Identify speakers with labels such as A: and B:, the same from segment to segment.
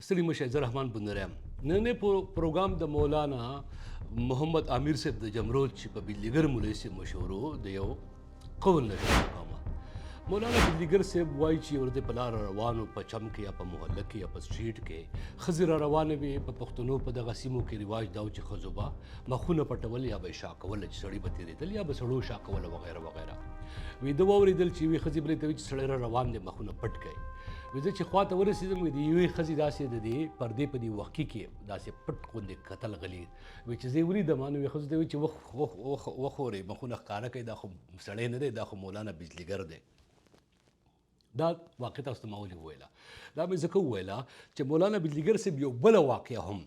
A: ستړي مه شئ، زه رحمان بندری یم. نننی پروګرام د مولانا محمد امیر صاحب د جمرود چې په بجلیګر مولوي صاحب مشهور و د یو قول نه شروع کوم. مولانا بجلیګر صاحب وایي چې یو ورځ په لاره روان و، په چم کې یا په محله کې یا په سټریټ کې ښځې را روانې وې. په پښتنو په دغه سیمو کې رواج دا و چې ښځو به مخونه پټول یا به یې شا کوله چې سړي به تېرېدل یا به سړو شا کوله وغیره وغیره. وی ده واورېدل چې یوې ښځې بلې ته وي چې سړی را روان دی، مخونه پټ کړئ. وی زه چې خوا ته ورسېدم، وی د یوې ښځې داسې د دې پردې په دې وښکي کې داسې پټ غوندې کتل غلي. وی چې زه یې ولیدم نو وی ښځو ته وی چې وخورئ، مخونه ښکاره کړئ، دا خو سړی نه دی، دا خو مولانا بجلیګر دی. دا واقع تاسو ته ما ولې وویله؟ دا مې ځکه وویله چې مولانا بجلیګر صاحب یو بله واقعه هم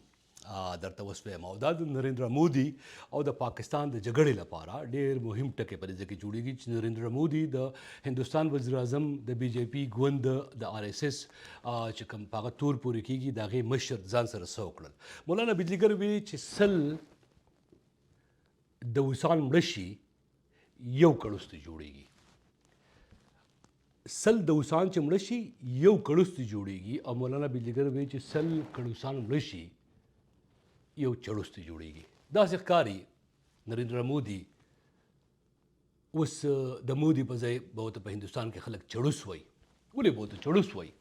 A: درته اوس وایم، او دا د نریندرا مودي او د پاکستان د جګړې لپاره ډېر مهم ټکی په دې ځای کې جوړېږي چې نریندرا مودي د هندوستان وزیراعظم، د بي جې پي ګوند، د آر ایس ایس چې کوم په هغه تور پورې کېږي، د هغې مشر ځان سره څه وکړل. مولانا بجلیګر وی چې 100 دوسان مړه شي یو کړوس ته جوړېږي، 100 دوسان چې مړه شي یو کړوس ته جوړېږي، او مولانا بجلیګر وی چې 100 کړوسان مړه شي یو چړوس ته جوړېږي. داسې ښکاري نریندرا مودي اوس د مودي په ځای به ورته په هندوستان کې خلک چړوس وایي. ولې به ورته چړوس وایي؟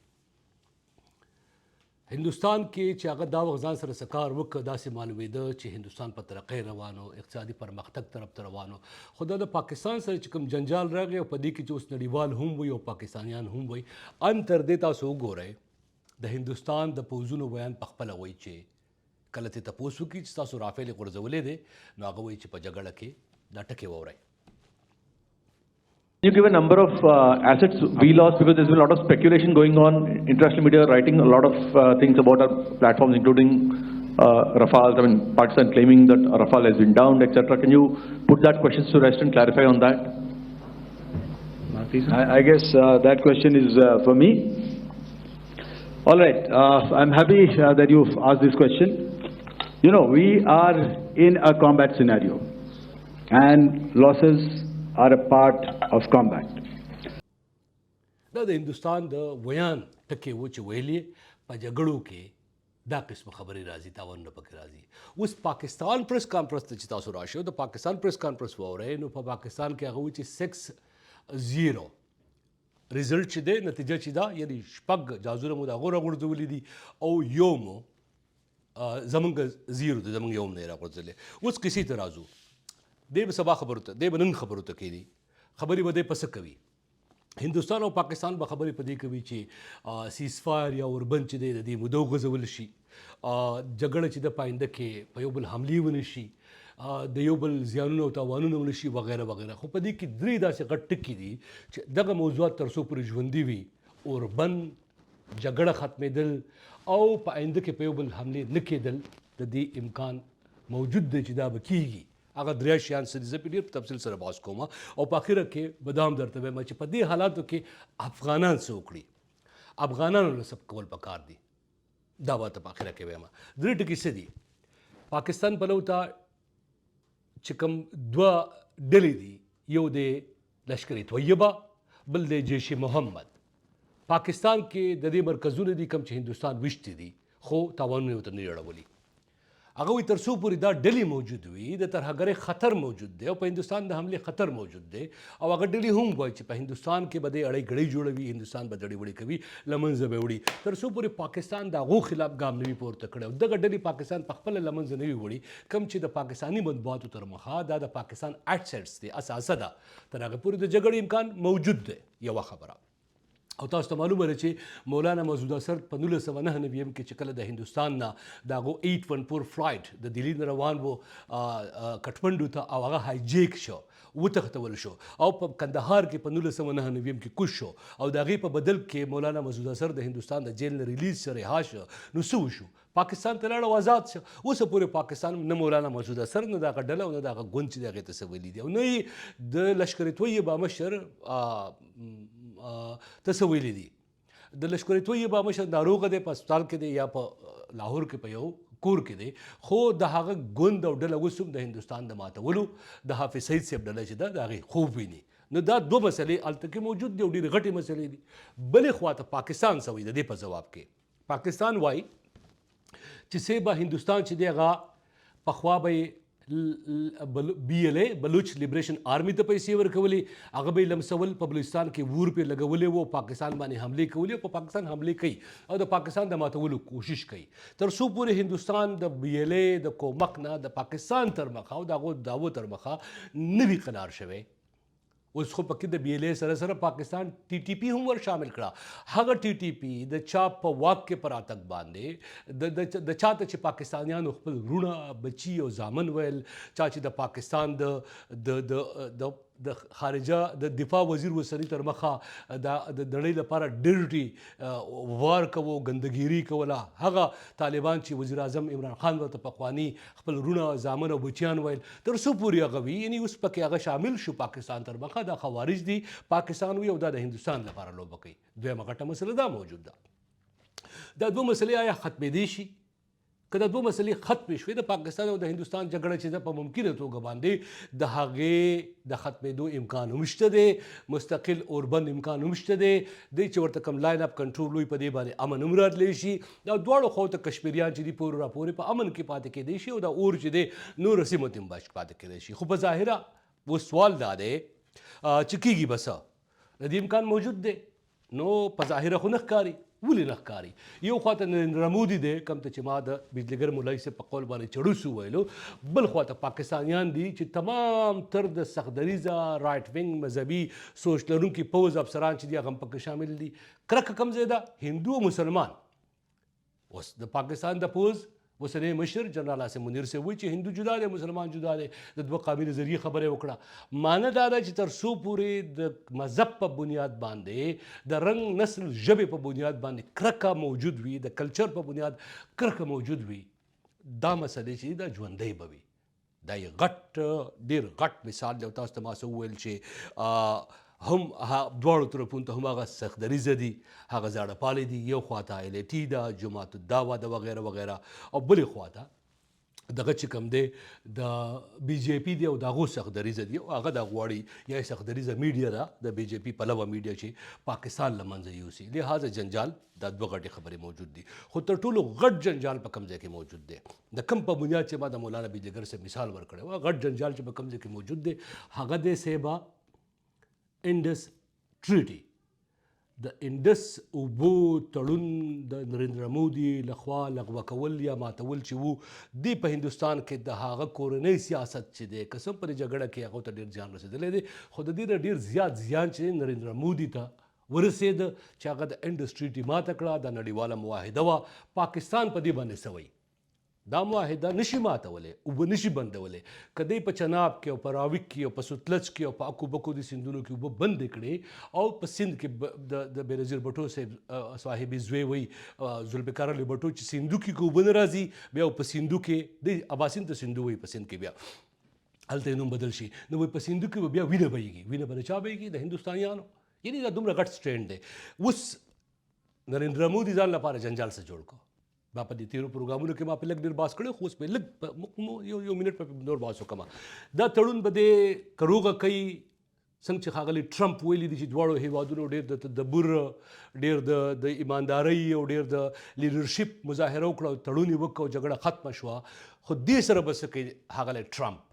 A: هندوستان کې چې هغه دا وخت ځان سره څه کار وکړ، داسې معلومېده چې هندوستان په ترقۍ روان و، اقتصادي پرمختګ طرف ته روان و، خو دا د پاکستان سره چې کوم جنجال راغی او په دې کې چې اوس نړیوال هم وایي او پاکستانیان هم وایي، ان تر دې تاسو وګورئ د هندوستان د پوځونو ویاند په خپله وایي چې کله ترې تپوس وکړي چې تاسو رافیل یې غورځولی دی، نو هغه وایي چې په جګړه کې دا ټکی واورئ.
B: Can you give a number of assets we lost, because there's been a lot of speculation going on, international media writing a lot of things about our platforms, including Rafales. I mean, Pakistan claiming that Rafale has been downed, etc. Can you put that question to rest and clarify on that?
C: I guess that question is for me. All right, I'm happy that you've asked this question. You know, we are in a combat scenario and losses are a part of combat.
A: دا د هندوستان د ویان ټکی و چې ویل یې په جګړو کې دا قسم خبرې راځي، تاوانونه پکې راځي. اوس پاکستان پریس کانفرنس ته چې تاسو راشئ، د پاکستان پریس کانفرنس واورئ، نو په پاکستان کې هغه و چې 6-0 ریزلټ چې دی، نتیجه چې ده، یعنی 6 جازونه مو د هغو راغورځولي دي او یو مو زمونږ 0 دی، زمونږ یو هم نه دی راغورځولی. اوس قصې ته راځو. دی به سبا خبرو ته، دی به نن خبرو ته کښېني، خبرې به دی په څه کوي؟ هندوستان او پاکستان به خبرې په دې کوي چې سیز فایر یا اوربند چې دی د دې موده وغځول شي، جګړه چې د په آینده کې په یو بل حملې ونه شي، د یو بل زیانونه او تاوانونه ونه شي وغیره وغیره. خو په دې کې درې داسې غټ ټکي دي چې دغه موضوعات تر څو پورې ژوندي وي، اوربند، جګړه ختمېدل او په آینده کې په یو بل حملې نه کېدل، د دې امکان موجود دی چې دا به کېږي. هغه درې شیان څه دي، زه پرې ډېر په تفصیل سره بحث کوم او په اخره کې به دا هم درته وایم چې په دې حالاتو کې افغانان څه وکړي، افغانانو له څه کول پکار دي، دا به ته په اخره کې وایم. درې ټکي څه دي؟ پاکستان پلو ته چې کوم دوه ډلې دي، یو دی لشکر طیبه، بل دی جیش محمد. پاکستان کې د دې مرکزونه دي کوم چې هندوستان ویشتي دي، خو تاوانونه یې ورته نه دي اړولي. هغه وایي تر څو پورې دا ډلې موجود وي د ترهګرۍ خطر موجود دی او په هندوستان د حملې خطر موجود دی، او هغه ډلې هم وایي چې په هندوستان کې به دې اړۍ ګړۍ جوړوي، هندوستان به دړې وړې کوي، له منځه به یې وړي. تر څو پورې پاکستان د هغو خلاف ګام نه وي پورته کړی او دغه ډلې پاکستان په خپله له منځه نه وي وړي، کوم چې د پاکستاني مطبوعاتو تر مخه دا د پاکستان اټسټس دی، اثاثه ده، تر هغې پورې د جګړې امکان موجود دی. یوه خبره او تاسو ته معلومه ده چې مولانا مسعود اثر په 1999 کې چې کله د هندوستان نه د هغو 814 فلایټ د دلی نه روان وو کټمنډو ته او هغه هایجیک شو، وتښتول شو او په کندهار کې په 1999 کې کوز شو، او د هغې په بدل کې مولانا مسعود اثر د هندوستان د جیل نه ریلیز شو، رها شو، نو څه وشو؟ پاکستان ته لاړ او آزاد شو. اوسه پورې پاکستان نه مولانا مسعود اثر، نه د هغه ډله او نه د هغه ګوند چې د هغې ته څه ویلي دي، او نه یې د لشکر طیبه مشر ته څه ویلي دي. د لشکر طیبه مشر ناروغه دی، په هسپتال کې دی یا په لاهور کې په یو کور کې دی، خو د هغه ګوند او ډله اوس هم د هندوستان د ماتولو د حافظ سعید صاحب ډله چې ده د هغې خوب ویني. نو دا دوه مسلې هلته کې موجود دي او ډېرې غټې مسلې دي. بلې خوا ته پاکستان څه وایي؟ د دې په ځواب کې پاکستان وایي چې صیبه هندوستان چې دی هغه پخوا به یې بي ایل ای بلوچ لیبریشن آرمي ته پیسې ورکولې، هغه به یې لمسول، په بلوچستان کې ور پرې لګولی وو، پاکستان باندې حملې کولې او په پاکستان حملې کوي او د پاکستان د ماتولو کوشش کوي. تر څو پورې هندوستان د بي ایل ای د کومک نه د پاکستان تر مخه او د هغو دعوو تر مخه نه وي قلار شوی، اوس خو پکې د بي ایل ای سره سره پاکستان ټي ټي پي هم ور شامل کړه. هغه ټي ټي پي د چا په واک کې په راتګ باندې د د چا ته چې پاکستانیانو خپل وروڼه، بچي او زامن ویل، چا چې د پاکستان د د د د د خارجه د دفاع وزیر وسنی تر مخه د د نړۍ لپاره ډیرټي وار کوو، ګندګیری کوله، هغه طالبان چې وزیر اعظم عمران خان ورته پخوانی خپل وروڼه، زامن او بچیان ویل، تر څو پورې هغه وي، یعنی اوس پکې هغه شامل شو پاکستان تر مخه، دا خوارج دي پاکستان وي او دا د هندوستان لپاره لوبه کوي. دویمه غټه مسله دا موجود ده. دا دوه مسلې آیا ختمېدی شي؟ که دا دوه مسلې ختمې شوې، د پاکستان او د هندوستان جګړه چې ده په ممکنه توګه باندې د هغې د ختمېدو امکان هم شته دی، مستقل اوربند امکان هم شته دی، دی چې ورته کوم لاین اپ کنټرول وي په دې باندې امن هم راتلی شي. دا دواړو خواو ته کشمیریان چې دي پورې راپورې په امن کې پاتې کېدی شي او دا اور چې دی نورو سیمو ته هم بچ پاتې کېدی شي. خو په ظاهره اوس سوال دا دی چې کېږي به څه؟ د دې امکان موجود دی؟ نو په ظاهره خو نه ښکاري. ولې نه ښکاري؟ یو خوا ته نریندرا مودي دی، کوم ته چې ما د بجلیګر مولوي صاحب په قول باندې چړوس وویلو، بل خوا ته پاکستانیان دي چې تمام تر د سختدریځه رایټ وینګ مذهبي سوچ لرونکي پوځ افسران چې دي هغه هم پکې شامل دي. کرکه کوم ځای ده؟ هندو او مسلمان. اوس د پاکستان د پوځ اوسنی مشر جنرال عاصم منیر صاحب وایي چې هندو جدا دی، مسلمان جدا دی، د دوه قومي نظریې خبره یې وکړه. معنی دا ده چې تر څو پورې د مذهب په بنیاد باندې، د رنګ، نسل، ژبې په بنیاد باندې کرکه موجود وي، د کلچر په بنیاد کرکه موجود وي، دا مسئلې چې دا ژوندۍ به وي. دا یې غټ ډیر غټ مثال دی. او تاسو ته ما څه وویل چې هم دواړو طرفونو ته هم هغه سخت دریځه دي، هغه زاړه پالي دي، یو خواته ایل ای ټي ده، جماعت الدعوه ده وغیره وغیره، او بلې خواته دغه چې کوم دی د بي جي پي دی او د هغو سخت دریځه دي، او هغه دا غواړي یا یې سخت دریځه میډیا ده، د بي جي پي پلوه میډیا چې پاکستان له منځه یوسي. لهذا جنجال دا دوه غټې خبرې موجود دي. خو تر ټولو غټ جنجال په کوم ځای کې موجود دی؟ د کوم په بنیاد چې ما د مولانا بجلیګر صاحب مثال ورکړی و، غټ جنجال چې په کوم ځای کې موجود دی هغه دی صاحبه انډس ټریټي، د انډس اوبو تړون د نریندرا مودي لخوا لغوه کول یا ماتول چې وو دی په هندوستان کې د هغه کورنۍ سیاست چې دی، که څه هم په دې جګړه کې هغه ته ډېر زیان رسېدلی دی، خو د دې نه ډېر زیات زیان چې نریندرا مودي ته ورسېد چې هغه د انډس ټریټي ماته کړه. دا نړیواله معاهده وه. پاکستان په دې باندې څه وایي؟ دا معاهده نشي ماتولی، اوبه نشي بندولی. که دی په چناب کې او په راویک کې او په ستلج کې او په اکو بکو دي سیندونو کې اوبه بندې کړې او په سیند کې د بېنظیر بټو صاحب زوی وایي ذوالفقار علي بټو چې سیندو کې که اوبه نه راځي بیا په سیندو کې دی اباسین ته سیندو وایي، په سیند کې بیا هلته یې نوم بدل شي، نو وایي په سیندو کې به بیا وینه بهیږي. وینه به د چا بهیږي؟ د هندوستانیانو. یعنی دا دومره غټ سټینډ دی. اوس نریندرا مودي ځان لپاره جنجال څه جوړ کړ؟ ما په دې تیرو پروګرامونو کې ما په لږ ډېر بحث کړی، خو اوس په لږ یو یو منټ په نور بحث وکړم. دا تړون به دې کروغه کوي، څنګه چې ښاغلي ټرمپ ویلي دي چې دواړو هیوادونو ډېر د تدبر، ډېر د ایماندارۍ او ډېر د لیډرشپ مظاهره وکړه او تړون یې وکړ او جګړه ختمه شوه. خو دې سره به څه کوي ښاغلی ټرمپ؟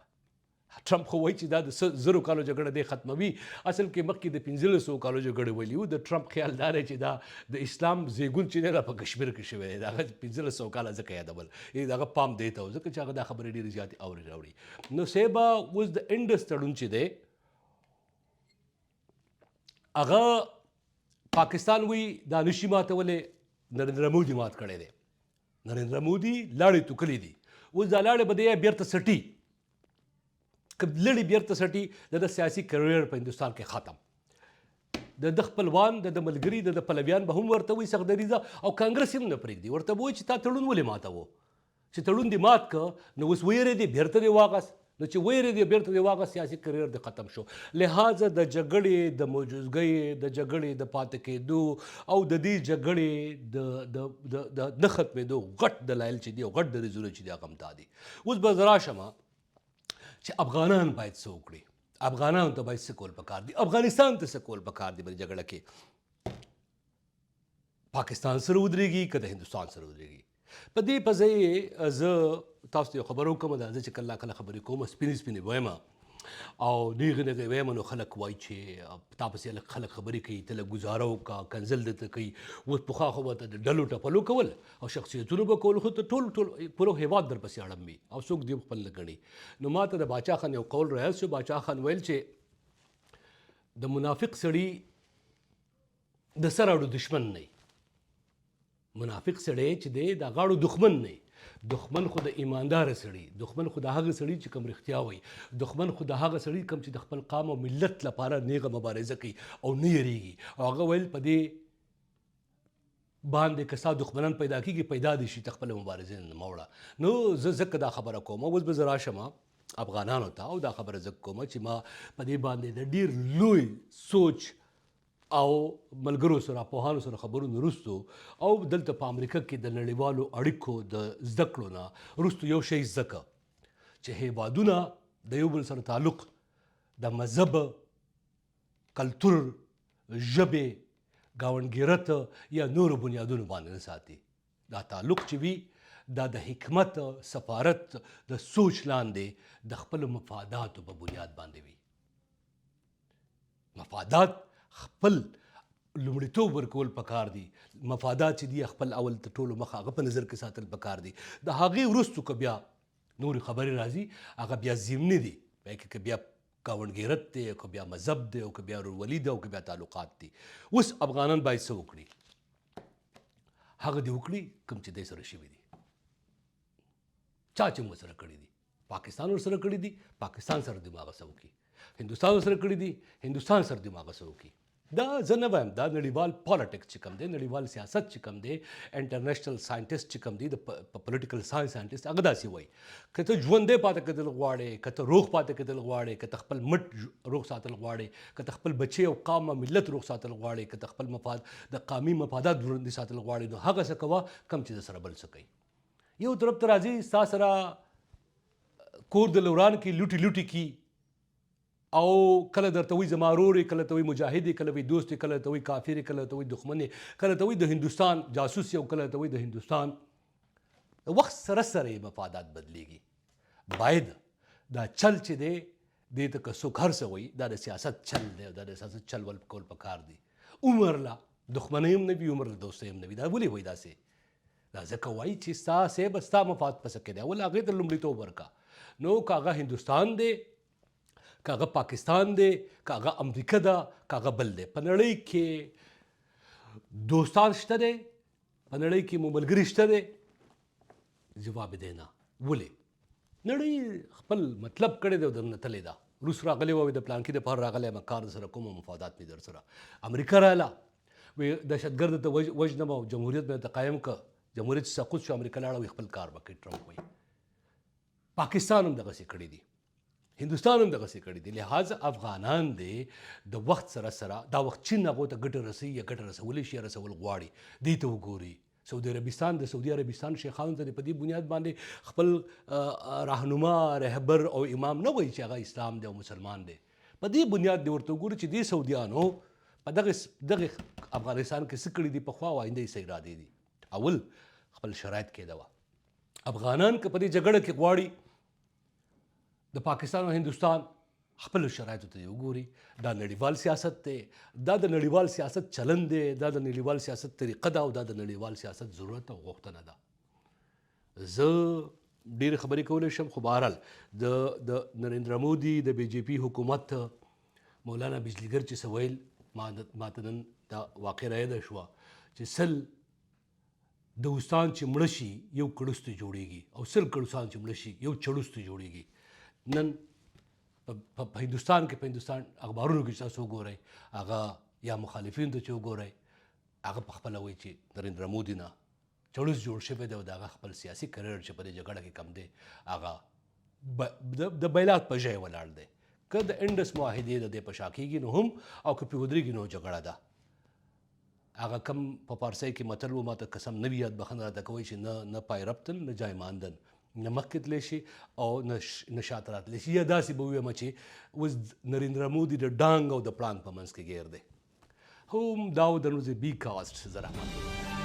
A: ټرمپ خو وایي چې دا د زرو کالو جګړه دی ختموي، اصل کې مخکې د 1500 کالو جګړې ویلي وو. د ټرمپ خیال دا دی چې دا د اسلام زیږون چې دی دا په کشمیر کې شوی دی، د هغه 1500 کاله ځکه یادول، یعنې د هغه پام دی ته و، ځکه چې هغه دا خبرې ډېرې زیاتې اوري راوړي. نو صاحبه اوس د انډس تړون چې دی هغه پاکستان وایي دا نشي ماتولی، نریندرا مودي مات کړی دی. نریندرا مودي لاړې توکلې دي، اوس دا لاړې به دی بیرته څټي، که لړې بیرته څټي د ده سیاسي کریر په هندوستان کې ختم. د ده خپلوان، د ده ملګري، د ده پلویان به هم ورته وایي سخت دریځه، او کانګرس هم نه پرېږدي، ورته به وایي چې تا تړون ولې ماتوه؟ چې تړون دې مات که نو اوس ویرېدې بیرته دې واغست، نو چې ویرېدې بیرته دې واغست سیاسي کریر دې ختم شو. لهذا د جګړې د موجودګۍ، د جګړې د پاتې کېدو او د دې جګړې د نه ختمېدو غټ دلایل چې دي او غټ دریځونه چې دي هغه هم دا دي. اوس به زه راشم چې افغانان باید څه وکړي، افغانانو ته باید څه کول پکار دي، افغانستان ته څه کول پکار دي. په دې جګړه کې پاکستان سره ودرېږي که د هندوستان سره ودرېږي؟ په دې په ځای زه تاسو ته یو خبره وکړم. دا زه چې کله کله خبرې کوم، سپینې سپینې وایم او نیغې نیغې وایم، نو خلک وایي چې تا پسې لږ خلک خبرې کوي، ته لږ ګزاره وکړه، کنځل درته کوي. اوس پخوا خو به ته د ډلو ټپلو کول او شخصیتونو به کول، خو ته ټول ټول پوره هېواد در پسې اړم وي او څوک دې خپل نه ګڼي. نو ما ته د باچا خان یو قول راياد شو. باچا خان ویل چې د منافق سړي د سر اړو دشمن نه، منافق سړی چې دی د غاړو دښمن نه، دښمن خو د ایماندار سړي، دښمن خو د هغه سړي چې کوم رښتیا وایي، دښمن خو د هغه سړي کوم چې د خپل قام او ملت لپاره نیغه مبارزه کوي او نه یریږي. او هغه ویل په دې باندې که ستا دښمنان پیدا کیږي، پیدا دي شي، ته خپله مبارزه نه مه وړه. نو زه ځکه دا خبره کوم. اوس به زه راشم افغانانو ته او دا خبره ځکه کوم چې ما په دې باندې د ډیر لوی سوچ او ملګرو سره، پوهانو سره خبرو نه وروسته او دلته په امریکا کې د نړیوالو اړیکو د زده کړو نه وروسته یو شی زده کړ چې هیوادونه د یو بل سره تعلق د مذهب، کلتور، ژبې، ګاونډګیرت یا نورو بنیادونو باندې نه ساتي. دا تعلق چې وي، دا د حکمت، سفارت، د سوچ لاندې د خپلو مفاداتو په بنیاد باندې وي. مفادات خپل لومړیتوب ورکول پکار دي. مفادات چې دي، خپل اول تر ټولو مخه هغه په نظر کې ساتل پکار دي. د هغې وروسته که بیا نورې خبرې راځي، هغه بیا ضمني دي. په کې که بیا ګاونډګیرت دی، که بیا مذهب دی، او که بیا ورورولي ده، او که بیا تعلقات دي. اوس افغانان باید څه وکړي؟ هغه دې وکړي کوم چې دی سره شوي دي، چا چې هم ورسره کړي دي. پاکستان ورسره کړي دي، پاکستان سره دې هغه څه وکړي. هندوستان ورسره کړي دي، هندوستان سره دې هغه څه وکړي. دا زه نه وایم، دا نړیوال politics چې کوم دی، نړیوال سیاست چې کوم دی، international scientist چې کوم دی، د political science scientist، هغه داسې وایي: که ته ژوندی پاتې کېدل غواړې، که ته روغ پاتې کېدل غواړې، که ته خپل مټ روغ ساتل غواړې، که ته خپل بچی او قام او ملت روغ ساتل غواړې، که ته خپل مفاد، د قامي مفادات ژوندي ساتل غواړې، نو هغه څه کوه کوم چې د سره بل څه کوي. یو طرف ته راځي، ستا سره کور د لوران کې لوټي لوټي کی او کله درته وایي زما ورور یې، کله ته وایي مجاهد یې، کله وایي دوست یې، کله ته وایي کافر یې، کله ته وایي دښمن یې، کله ته وایي د هندوستان جاسوس یې او کله ته وایي د هندوستان. د وخت سره سره یې مفادات بدلیږي. باید دا چل چې دی، دې ته که څوک هر څه وایي، دا د سیاست چل دی او دا د سیاست چل ول کول پکار دی. عمر لا دښمنۍ هم نه وي، عمر له دوستۍ هم نه وي. دا ولې وایي داسې؟ دا ځکه وایي چې ستا صاحب ستا مفاد په څه کې دی، اول هغې ته لومړیتوب ورکړه. نو که هغه هندوستان دی، که هغه پاکستان دی، که هغه امریکا ده، که هغه بل دی، په نړۍ کې دوستان شته دی؟ په نړۍ کې مو ملګري شته دی؟ جواب دی نه. ولې؟ نړۍ خپل مطلب کړی دی او درنه تللی ده. روس راغلی وه، د پلانکي دپاره راغلی یم، کار در سره کوم، مفادات مې در سره. امریکا راله، وی دهشتګرد ته وژنم او جمهوریت مې درته قایم که. جمهوریت چې سقوط شو، امریکا لاړه، وی خپل کار به کوي. ټرمپ وایي. پاکستان هم دغسې کړي دي، هندوستان هم دغسې کړي دي. لہذا افغانان دی د وخت سره سره، دا وخت چین هغو ته ګټه رسوي یا ګټه رسولی شي یا رسول غواړي، دې ته وګوري. سعودي عربستان، د سعودي عربستان شیخانو ته په دې بنیاد باندې خپل راهنما، رهبر او امام نه وایي چې هغه اسلام دی او مسلمان دی. په دې بنیاد دی ورته وګوري چې دې سعودیانو په دغه افغانستان کې څه کړي دي پخوا او آینده یې څه ارادې دي. اول خپل شرایط کېده وه. افغانان که په دې جګړه کې غواړي د پاکستان او هندوستان، خپل شرایطو ته وګوري. دا نړیوال سیاست دی، دا د نړیوال سیاست چلند دی، دا د نړیوال سیاست طریقه ده او دا د نړیوال سیاست ضرورت او غوښتنه ده. زه ډېرې خبرې کولی شم، خو بهرحال د نریندرا مودي د بي جي پي حکومت مولانا بجلیګر چې څه ویل، ما ته نن دا واقع رایاده شوه چې 100 دوستان چې مړه شي، یو کړوس ته جوړیږي او 100 کړوسان چې مړه شي، یو چړوس ته جوړیږي. نن په هندوستان کې، په هندوستان اخبارونو کې چې تاسو وګورئ هغه یا مخالفین ته چې وګورئ، هغه په خپله وایي چې نریندرا مودي نه چړوس جوړ شوی دی او د هغه خپل سیاسي career چې په دې جګړه کې کم دی، هغه د بیلات په ځای ولاړ دی. که د انډس معاهدې د دې په شا کېږي نو هم او که پرې ودرېږي نو جګړه ده. هغه کم په پارسۍ کې متل و، ماته قسم نه وي یاد، بخښنه راته کوئ، چې نه پای رفتن نه جای ماندن، نه مخکې تللی شي او نه شاته راتلی شي. یا داسې به ووایم چې اوس نریندرا مودي د ډانګ او د پړانګ په منځ کې ګیر دی. هم دا و د نن ورځې بي کاسټ. زه رحمان.